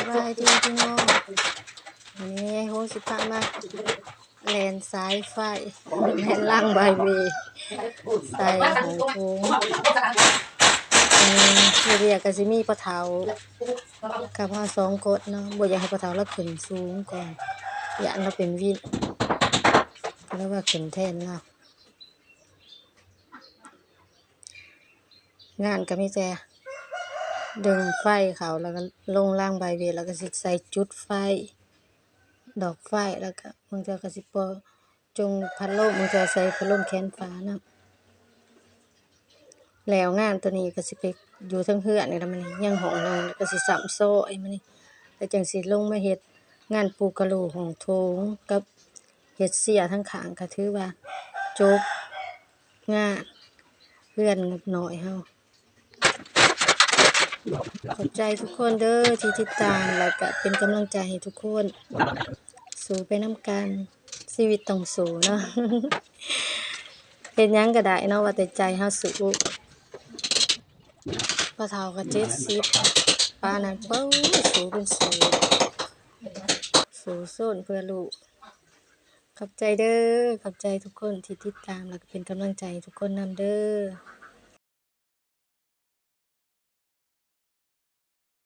ສະບາຍດີພີ່ນ້ອງ ມື້ນີ້ຍາຍໂຮຊິພາມາແລ່ນສາຍໄຟ ແລ່ນລາງບາຍເວໃສ່ຫ້ອງໂຖງ. ເອີ ຢູ່ເວຍກະຊິມີພໍ່ເຖົ້າກັບເຮົາສອງຄົນເນາະ ບໍ່ຢາກໃຫ້ພໍ່ເຖົ້າລາວຂຶ້ນສູງກ່ອນ ຢ້ານລາວເປັນວິນ ກໍເລີຍວ່າຂຶ້ນແທນລາວ. ງານກໍມີແຕ່ດຶງໄຟເຂົ້າ ແລ້ວກໍລົງລາງບາຍເວ ແລ້ວກໍຊິໃສ່ຈຸດໄຟ ດອກໄຟ ແລ້ວກໍບາງເທື່ອກໍຊິປ່ອຍ ຈົ່ງພັດລົມ ບາງເທື່ອໃສ່ພັດລົມແຂນຝານຳ. ແລ້ວງານໂຕນີ້ກໍຊິໄປຢູ່ເທິງເຮືອນນີ້ລະ ມື້ນີ້ຍັງຫ້ອງໜຶ່ງ ແລ້ວກໍຊິຊ້ຳຊອຍມື້ນີ້ ແລ້ວຈັ່ງຊິລົງມາເຮັດງານປູກະລູຫ້ອງໂຖງ ກັບເຮັດເຊຍທາງຂ້າງ ກໍຖືວ່າຈົບງານເຮືອນງົບໜ້ອຍເຮົາ. ຂອບໃຈທຸກຄົນເດີທີ່ຕິດຕາມ ແລ້ວກະເປັນກຳລັງໃຈໃຫ້ທຸກຄົນ ສູ້ໄປນຳກັນ ຊີວິດຕ້ອງສູ້ເນາະ ເຮັດຫຍັງກໍໄດ້ເນາະ ວ່າແຕ່ໃຈເຮົາສູ້. ພໍ່ເຖົ້າກໍເຈັດສິບປານນັ້ນ ເບິ່ງສູ້ເປັນສູ້ ສູ້ຊົນເພື່ອລູກ. ຂອບໃຈເດີ ຂອບໃຈທຸກຄົນທີ່ຕິດຕາມ ແລ້ວກໍເປັນກຳລັງໃຈໃຫ້ທຸກຄົນນຳເດີ.